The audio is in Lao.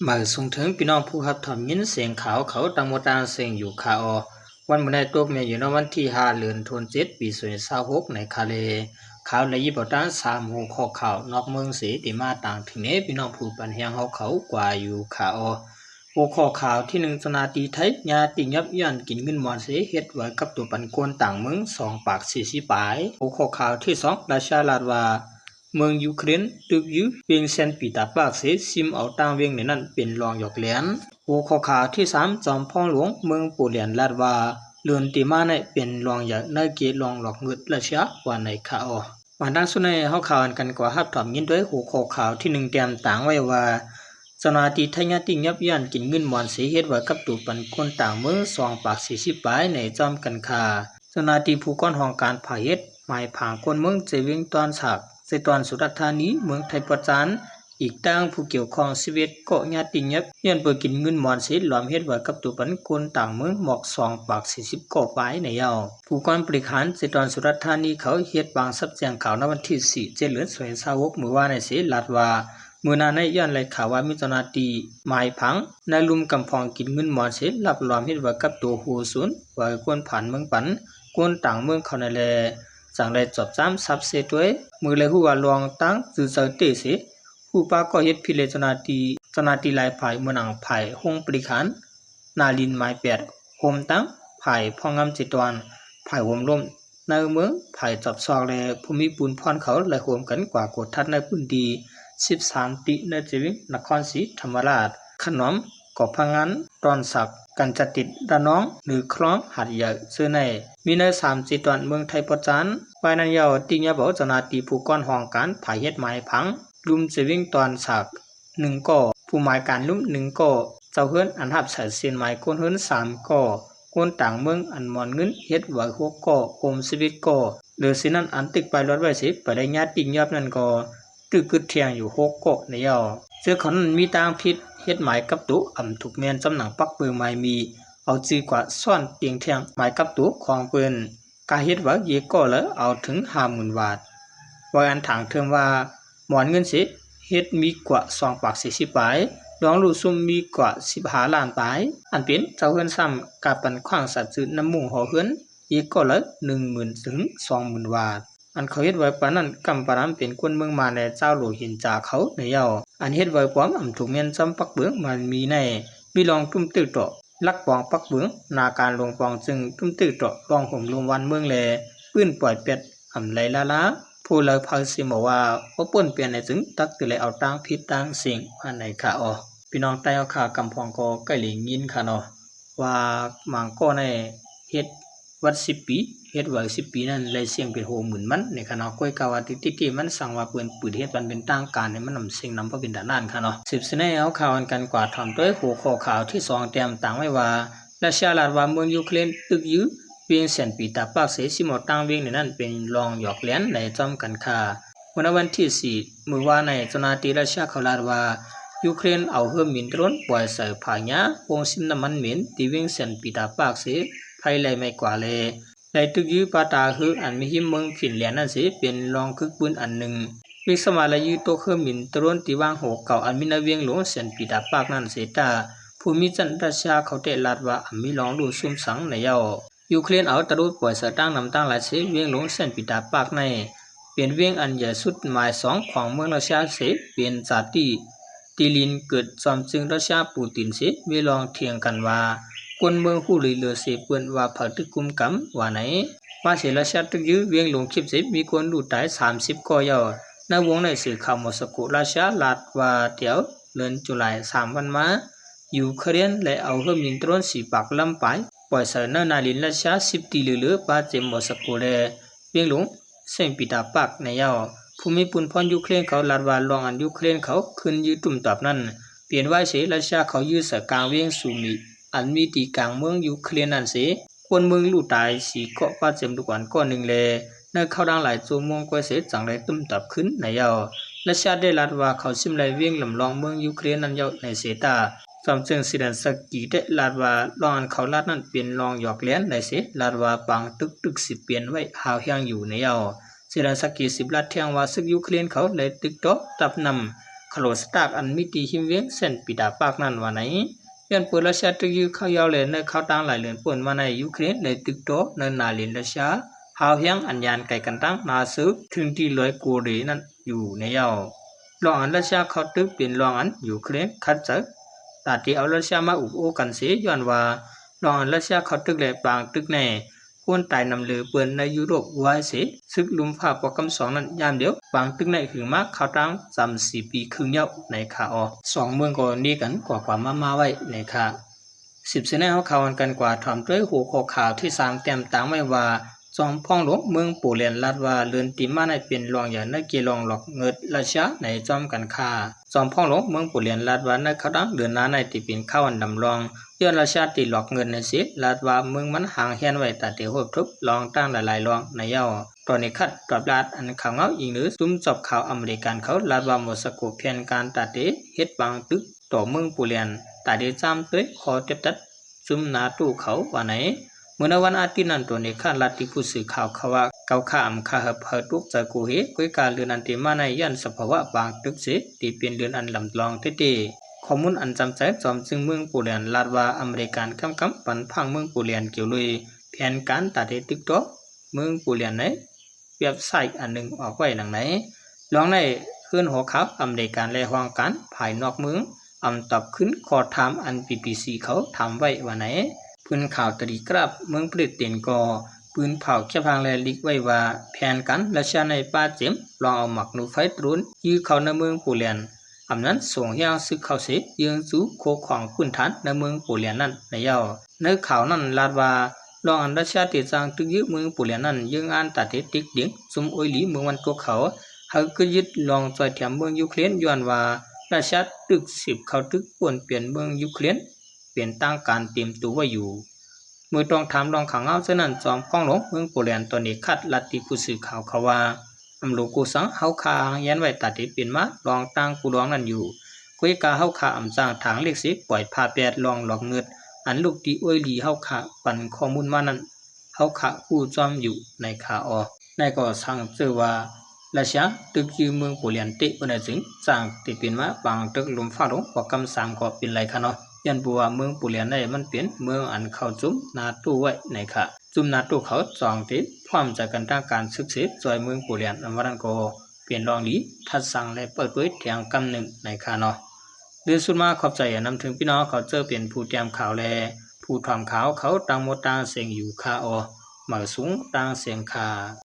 ມາສົ່ງເຖິງພີ່ນ້ອງຜູ້ຮັບຖອມຍິນສຽງຂ່າວເຂົາຕ່າງໝູ່ຕ່າງເຊງຢູ່ຄ່າອໍ. ວັນມື້ໃນຕົກແມ່ນຢູ່ໃນວັນທີຫ້າ ເດືອນເຈັດ ປີສອງພັນຊາວຫົກ ໃນຄ່າແລ. ຂ່າວໄດ້ຍິບເອົາຕາມສາມຫົວຂໍ້ຂ່າວນອກເມືອງເສ ທີ່ມາຕາງເຖິງແນ່ພີ່ນ້ອງຜູ້ປັນແຮງເຮົາເຂົາກວ່າຢູ່ຄ່າອໍ. ຫົວຂໍ້ຂ່າວທີໜຶ່ງ ເຈົ້າໜ້າທີ່ໄທຍາຕິຍັບຍ້ອນກິນເງິນມ່ອນເສ ເຮັດໄວກັບຕົວປັນຄົນຕ່າງເມືອງສອງປາກສີ່ສິບປາຍ. ຫົວຂໍ້ຂ່າວທີສອງ ຣັດເຊຍລາດວ່າ ເມືອງຢູເຄຣນຕຶກຢື້ວຽງແຊນປີຕາປາກເສ ຊິມເອົາຕ່າງວຽງໃນນັ້ນເປັນລອງຢອກແຫຼນ. ຫົວຂໍ້ຂ່າວທີສາມ ຈອມພອນຫຼວງເມືອງໂປແລນລາດວ່າ ເດືອນທີ່ມາໃນເປັນລອງໃຫຍ່ໃນເຂດລອງຫຼອກເງິນຣັດເຊຍ ວ່າໃນຂ່າວ. ມາດັ່ງສຸດໃນເຮົາຂ່າວອັນກັນກວ່າຮັບຖອມຍິນດ້ວຍຫົວຂໍ້ຂ່າວທີໜຶ່ງ ຕຽມຕາງໄວ້ວ່າ ເຈົ້າໜ້າທີ່ໄທຍາຕິຍັບຍ້ອນກິນເງິນມ່ອນເສ ເຮັດໄວກັບຕົວປັນຄົນຕ່າງເມືອງສອງປາກສີ່ສິບປາຍໃນຈອມກັນຄ່າ. ເຈົ້າໜ້າທີ່ຜູ້ກ່ອນຫ້ອງການຜາເຮັດ ໝາຍຜັງຄົນເມືອງເຈວຽງຕອນສາກ ເຊຕອນສຸຣາດທານີ ເມືອງໄທປະຈານ ອີກທັງຜູ້ກ່ຽວຂ້ອງສິບເອັດເກາະຍາຕິຍັບ ຍ້ອນເປີກິນເງິນມ່ອນເສ ລວມເຮັດໄວກັບຕົວປັນຄົນຕ່າງເມືອງໝອກສອງປາກສີ່ສິບເກາະປາຍໃນເຍົາ. ຜູ້ກ່ອນບໍລິຫານເຊຕອນສຸຣາດທານີເຂົາເຮັດບາງສັບແຈ້ງຂ່າວໃນວັນທີສີ່ ເຈັດເດືອນສອງພັນຊາວຫົກ ມື້ວານໃນເສລາດວ່າ ມື້ໜ້າໃນຍ້ອນໄດ້ຂ່າວວ່າມີເຈົ້າໜ້າທີ່ໝາຍຜັງໃນລຸ່ມກຳພອງກິນເງິນມ່ອນເສ ລັກລອບເຮັດໄວກັບຕົວໂຫຊຸນ ໄວຄົນຜ່ານເມືອງປັນ ຄົນຕ່າງເມືອງເຂົານັ້ນແລ ຈັ່ງໄດ້ຈອບຈາມສັບເສດ້ວຍ. ເມື່ອໄດ້ຮູ້ວ່າລວງຕັ້ງຈື່ເຈົ້າເຕເສ ຜູ້ປະກອບເຮັດຜິດ ແລະ ເຈົ້າໜ້າທີ່ ເຈົ້າໜ້າທີ່ຫຼາຍຝ່າຍ ເໝືອນໜັງຝ່າຍໂຮງບໍລິຫານນາລິນໝາຍແປດ ໂຮມທັງຝ່າຍພອກງາມເຈຕອນ ຝ່າຍໂຮມລົມໃນເມືອງ ຝ່າຍຈອບຊອກ ແລະ ພູມີປຸນພອນເຂົາ ໄດ້ໂຮມກັນກວາດກວດທັດໃນພື້ນທີ່ສິບສາມຕິ ໃນເຈວຽງນະຄອນສີທຳມະລາດ, ຂະໜອມ, ເກາະພັງງານ, ດອນສັກ, ກັນຈະຕິດ, ລະນອງ, ເໜືອຄລອງ, ຫາດໃຫຍ່ ເຊີໃນ ມີໃນສາມເຈຕອນເມືອງໄທປະຈານ. ຝ່າຍນັ້ນເຍົາຕິຍາເບົາເຈົ້າໜ້າທີ່ຜູ້ກ່ອນຫ້ອງການຜາເຮັດໝາຍຜັງ ລຸ່ມເຈວຽງຕອນສັກ ໜຶ່ງເກາະ, ຜູ້ໝາຍການລຸ່ມໜຶ່ງເກາະ, ເຈົ້າເຮືອນອັນຮັບໃຊ້ເສັ້ນໝາຍຄົນເຮືອນສາມເກາະ, ຄົນຕ່າງເມືອງອັນໝອນເງິນເຮັດໄວຫົກເກາະ, ໂຮມສິບເອັດເກາະ. ເຫຼືອເສຍນັ້ນ ອັນຕຶກປ້າຍລວດໄວ້ເສ ໄປໄດ້ຍາດຕິຍອບນັ້ນກໍ ຕຶກກຶດແທງຢູ່ຫົກເກາະໃນເຍົາ. ເສືອເຂົານັ້ນມີຕ່າງຜິດເຮັດໝາຍກັບໂຕ ອຳທຸກແມ່ນຈຳໜັງປັກເບິ່ງໝາຍມີ ເອົາຈື່ກວ່າຊ້ອນຕຽງແທງໝາຍກັບໂຕຂອງເພິ່ນ. ກາເຮັດວາເຢກໍລະເອົາເຖິງຫ້າໝື່ນບາດ. ວາອັນຖາງເທີມວ່າ ໝອນເງິນເສເຮັດມີກວ່າສອງປາກສີ່ສິບປາຍ, ລວງລູ້ຊຸມມີກວ່າສິບຫ້າລ້ານປາຍ. ອັນເປັນເຈົ້າເຮືອນຊ້ຳກາປັນຂວ້າງສາດຈືນນ້ຳມຸງຫໍເຮືອນ ເຢກໍລະໜຶ່ງໝື່ນເຖິງສອງໝື່ນບາດ. ອັນເຂົາເຮັດໄວປານນັ້ນ ກຳປະນຳເປັນຄົນເມືອງມານ ແລະ ຊາວໂຣຮິນຈາເຂົາໃນເຍົາ. ອັນເຮັດໄວປອມ ອຳທຸກແມ່ນຈຳປັກເບິ່ງໝາຍມີໃນ ມີລອງຕຸ້ມເຕີກເຕາະ ລັກປອງປັກເບິ່ງ ໜ້າການຫຼວງປອງຈຶ່ງຕຸ້ມເຕີກເຕາະ ລອງໂຮມລົມວັນເມືອງ ແລະ ປືນປ່ອຍແປດ ອຳໄລລາລາ ຜູ້ລາວພາຍຊິມອກວ່າ ບໍ່ປົ້ນເປັນໃນຈຶ່ງຕັກເຕືອນ ແລະ ເອົາຕ່າງຜິດຕ່າງເສັງ ວ່າໃນຄະອໍ. ພີ່ນ້ອງໃຕ້ເຮົາຂ້າກຳພອງກໍໃກ້ໄດ້ຍິນຄະເນາະ ວ່າບາງກໍໃນເຮັດວັດສິບປີ ເຮັດໄວສິບປີນັ້ນ ໄດ້ເສັງເປັນຫົກໝື່ນມັນໃນຄະເນາະ. ກ້ອຍກາວ່າຕິດຕິດຕິ ມັນສັ່ງວ່າເປີດ ເປີດເຮັດວັນເປັນທາງການໃຫ້ມັນນຳເສັງນຳ ເພາະເປັນຕານານຄະເນາະ. ສືບສະແນວເຮົາຂ່າວອັນກັນກວ່າ ຖອມດ້ວຍຫົວຂໍ້ຂ່າວທີສອງ ແຕ້ມຕ່າງໄວ້ວ່າ ຣັດເຊຍລາດວ່າເມືອງຢູເຄຣນຕຶກຢື້ວຽງແຊນປີຕາປາກເສ ຊິມເອົາຕ່າງວຽງໃນນັ້ນເປັນລອງຢອກແຫຼນໃນຈອມກັນຄ່າ. ເມື່ອໃນວັນທີສີ່ ມື້ວານໃນ ເຈົ້າໜ້າທີ່ຣັດເຊຍເຂົາລາດວ່າ ຢູເຄຣນເອົາເຮືອບິນໂດຣນປ່ອຍໃສ່ຜາຫຍ້າໂຮງຊິມນ້ຳມັນເໝັນ ທີ່ວຽງແຊນປີຕາປາກເສ ໄພໄລ່ໄມ້ກວາດ ແລະ ໄດ້ຕຶກຢື້ວປາຕາເຮືອອັນມີຮິມເມືອງຟິນແລນນັ້ນເສ ເປັນລອງຄຶກຄື້ນອັນໜຶ່ງ. ວິກສະມາໄລ່ຢື້ວຕົກເຮືອບິນໂດຣນທີ່ວາງຫົວເກົ່າ ອັນມີໃນວຽງຫຼວງແຊນປີຕາປາກນັ້ນເສ ແຕ່ຜູ້ມີຈັນຣັດເຊຍເຂົາແຕ່ລາດວ່າ ອຳມີລອງຮູ້ຊຸມສັງໃນເຍົາ. ຢູເຄຣນເອົາໂດຣນປ່ອຍໃສ່ຕັ້ງນຳຕັ້ງຫຼາຍເສ ວຽງຫຼວງແຊນປີຕາປາກໃນ ເປັນວຽງອັນໃຫຍ່ສຸດໝາຍສອງຂອງເມືອງຣັດເຊຍເສ ເປັນສະຖານທີ່ທີ່ລິນເກີດ ຈອມຈຶ່ງຣັດເຊຍປູຕິນເສ ມີລອງຖຽງກັນວ່າ ຄົນເມືອງຮູ້ດີເລີເສເພິ່ນວ່າໃຜຕຶກກຸມກຳ ວ່າໃນ. ມາເສຣັດເຊຍຕຶກຢື້ວຽງຫຼວງຄີບເສ ມີຄົນຮູ້ຕາຍສາມສິບກໍເຍົາ. ໃນວົງໃນສື່ຂ່າວມໍສະໂກ ຣັດເຊຍລາດວ່າແຕ່ເດືອນຈຸລາຍ ສາມວັນມາ ຢູເຄຣນໄດ້ເອົາເຮືອບິນໂດຣນສີ່ປາກລຳປາຍ ປ່ອຍໃສ່ໃນໜ້າດິນຣັດເຊຍສິບຕີເລີໆ ປະຈຳມໍສະໂກ ແລະ ວຽງຫຼວງເຊັງປີຕາປາກໃນເຍົາ. ຜູ້ມີປຸນພອນຢູເຄຣນເຂົາລາດວ່າ ລອງອັນຢູເຄຣນເຂົາຂຶ້ນຢື້ວຕຸ້ມຕອບນັ້ນ ປ່ຽນໄວ້ເສ ຣັດເຊຍເຂົາຢື້ວໃສ່ກາງວຽງຊູມີ ອັນມີທີ່ກາງເມືອງຢູເຄຣນນັ້ນເສ ຄົນເມືອງຮູ້ຕາຍສີ່ເກາະ ປະຈຳລູກອ່ອນເກາະໜຶ່ງ ແລະ ໃນເຂົ້າດັງຫຼາຍຊົ່ວໂມງກວ່າເສ ຈັ່ງໄດ້ຕຸ້ມຕອບຄືນໃນເຍົາ. ຣັດເຊຍໄດ້ລາດວ່າເຂົາຊິມໄລ່ວຽງລຳລອງເມືອງຢູເຄຣນນັ້ນເຍົາໃນເສ ແຕ່ ຈອມເຈີງເຊເລັນສະກີໄດ້ລາດວ່າ ລອງອັນເຂົາລາດນັ້ນເປັນລອງຢອກແຫຼນໃນເສ ລາດວ່າປາງຕຶກຕຶກຊິປ່ຽນໄວ້ຮາວແຮງຢູ່ໃນເຍົາ. ເຊເລັນສະກີຊິບລາດແທງວ່າ ຊຶກຢູເຄຣນເຂົາໄດ້ຕຶກຕໍ່ຕັບນ້ຳ ຄາໂຣສະຕາກ ອັນມີທີ່ຮິມວຽງເຊນປີຕາປາກນັ້ນວ່າໃນ. ຍ້ອນເປີດຣັດເຊຍຕຶກຢື້ເຂົ້າຢາວແລະ ໃນຄາວຕ່າງຫຼາຍເດືອນປົນມາໃນ ຢູເຄຣນໄດ້ຕຶກຕໍ່ໃນໜ້າດິນຣັດເຊຍ ຮ້າວແຮງອັນຍ່າງໄກກັນຕັ້ງໜ້າເຊີບ ເຖິງທີ່ລອຍໂກເຣນັ້ນຢູ່ໃນເຍົາ. ລອງອັນຣັດເຊຍເຂົ້າຕຶກເປັນລອງອັນຢູເຄຣນຂັດໃຈ ຕາທີ່ເອົາຣັດເຊຍມາອຸບໂອ້ກັນເສ ຍ້ອນວ່າລອງອັນຣັດເຊຍເຂົ້າຕຶກ ແລະ ປາງຕຶກໃນ ຄົນຕາຍນຳເຫຼືອເປີ້ນໃນຢູໂຣບວາຍເສ ເສິກລຸ່ມຟ້າປອກກຳສອງນັ້ນຍາມດຽວ ປາງຕຶກໃນຫຶງມາຄາວຕ່າງສ່ຳສີ່ປີເຄິ່ງເຍົາໃນຄາອໍ. ສອງເມືອງກໍໜີກັນກວ່າໆມາໆໄວ້ໃນຄາ. ສິບເສນໃນຫົວຂ່າວອັນກັນກວ່າ ຖອມດ້ວຍຫົວຂໍ້ຂ່າວທີສາມ ແຕ້ມຕາງໄວ້ວ່າ ຈອມພອງຫຼວງເມືອງໂປແລນລັດວ່າ ເດືອນທີ່ມາໃນເປັນລອງໃຫຍ່ໃນເກລອງຫຼອກເງິດຣັດເຊຍໃນຈອມການຄ້າ. ຈອມພອງຫຼວງເມືອງໂປແລນລັດວ່າ ໃນຄາວຕ່າງເດືອນໜ້າໃນທີ່ເປັນຄາວອັນດຳລອງ ຍ້ອນຣັດເຊຍທີ່ຫຼອກເງິນໃນເສ ລັດວ່າເມືອງມັນຫ່າງແຮນໄວ້ຕາເຕໂຮບທົບລອງຕ່າງຫຼາຍໆລອງໃນເຍົາ. ຕອນນີ້ຂັດຕອບລາດອັນຂ່າວເງົາອີງຫຼື ຊຸມຈອບຂ່າວອາເມລິກັນເຂົາລັດວ່າ ມອສໂກແຜນການຕາເຕເຮັດບາງຕຶກ ຕໍ່ເມືອງໂປແລນ ຕາເດຈາມໂດຍຂໍເຕັບຕັດຊຸມນາໂຕເຂົາວ່າໃນ. ເມື່ອໃນວັນອາທິດນັ້ນ ໂຕເນຄາດລັດທີ່ຜູ້ສື່ຂ່າວເຂົາວ່າ ເຂົາຂ້າອຳຄາເຮັບໃຫ້ຕົກໃຈໂກເຮ ກ້ອຍກາເລື່ອນອັນເຕມາໃນຢ້ານສະພາວະບາງຕຶກເສ ທີ່ເປັນເລື່ອນອັນລຳລອງເຕເຕ. ຂໍ້ມູນອັນຈຳໃຈ ຈອມຈຶ່ງເມືອງໂປແລນລັດວ່າ ອາເມລິກັນກຳກຳປັນພັງເມືອງໂປແລນກ່ຽວໂດຍແຜນການຕາເດຕຶກຕໍ່ເມືອງໂປແລນໃນ ເວັບໄຊອັນໜຶ່ງອອກໄວ້ດັ່ງໃນ. ລອງໃນເຮືອນຫໍຂ່າວອາເມລິກັນ ແລະ ຫ້ອງການພາຍນອກເມືອງ ອຳຕອບຄືນຂໍ້ຖາມອັນ ບີບີຊີ ເຂົາຖາມໄວ້ວ່າໃນ. ເພື່ອນຂ່າວເທເລກຣາຟເມືອງປຣິດເຕນກໍປືນເຜົາແຄບຫາງ ແລະ ລິກໄວ້ວ່າ ແຜນການຣັດເຊຍໃນປ່າເຈັມ ລອງເອົາໝາກໜູໄຟໂດຣນຢື້ເຂົ້າໃນເມືອງໂປແລນ ອຳນັ້ນສົ່ງແຮງສຶກເຂົ້າເສ ເຢື້ອງຊູ່ໂຄຂອງພື້ນຖານໃນເມືອງໂປແລນນັ້ນໃນເຍົາ. ໃນຂ່າວນັ້ນລາດວ່າ ລອງອັນຣັດເຊຍທີ່ສ້າງຕຶກຢື້ເມືອງໂປແລນນັ້ນ ເຢື້ອງອານຕາເຕຕິກດິງ ຊຸມໂອຍຫຼີເມືອງວັນຕົກເຂົາ ໃຫ້ກຶດຍຶດລອງຊ່ອຍແຖມເມືອງຢູເຄຣນ ຍ້ອນວ່າຣັດເຊຍຕຶກສືບເຂົ້າຕຶກປ້ວນປ່ຽນເມືອງຢູເຄຣນ ເປັນທາງການເຕັມໂຕໄວ້ຢູ່. ເມື່ອຕ້ອງຖາມລອງຂ່າວເງົາເຊັ່ນນັ້ນ ຈອມພອງຫຼວງເມືອງໂປແລນ ໂຕເນຄາດລັດທີ່ຜູ້ສື່ຂ່າວເຂົາວ່າ ອຳໂລກູສັງ ເຮົາຂ້າຫາງແຢ້ນໄວ້ຕາເຕເປັນມາລອງຕ່າງກູລອງນັ້ນຢູ່ ກ້ອຍກາເຮົາຂ້າອຳສ້າງທາງເລກເສ ປ່ອຍພາແປດລອງຫຼອກເງິດ ອັນລູກທີ່ໂອຍຫຼີເຮົາຂ້າປັນຂໍ້ມູນມານັ້ນ ເຮົາຂ້າຮູ້ຈ້ອມຢູ່ໃນຄາອໍ. ໃນກໍຊ່າງເຈີວ່າ ຣັດເຊຍຕຶກຢື້ເມືອງໂປແລນເຕະບໍ່ໄດ້ຈຶ່ງສ້າງເຕເປັນມາປາງຕຶກລົມຟ້າລົງປອກກຳສາມກໍເປັນໄລຄະເນາະ. ຍ້ອນບໍ່ວ່າເມືອງໂປແລນໃດມັນເປັນເມືອງອັນເຂົ້າຈຸມນາໂຕໄວ້ໃນຄະ ຈຸມນາໂຕເຂົາຈອງເຕ ພ້ອມໃຈກັນທາງການຊຶກເສ ຊ່ອຍເມືອງໂປແລນ ອັນວ່ານັ້ນກໍເປັນລອງດີ ທັດສັງ ແລະ ເປີດເຜີຍແຖມກຳໜຶ່ງໃນຄະເນາະ. ໂດຍສຸດມາຂອບໃຈນຳເຖິງພີ່ນ້ອງເຂົາເຈີເປັນຜູ້ແຕ້ມຂ່າວ ແລະ ຜູ້ຖອມຂ່າວເຂົາຕ່າງໝົດຕ່າງເສັງຢູ່ຄະອໍ. ໝາກສູງຕ່າງເສັງຄະ.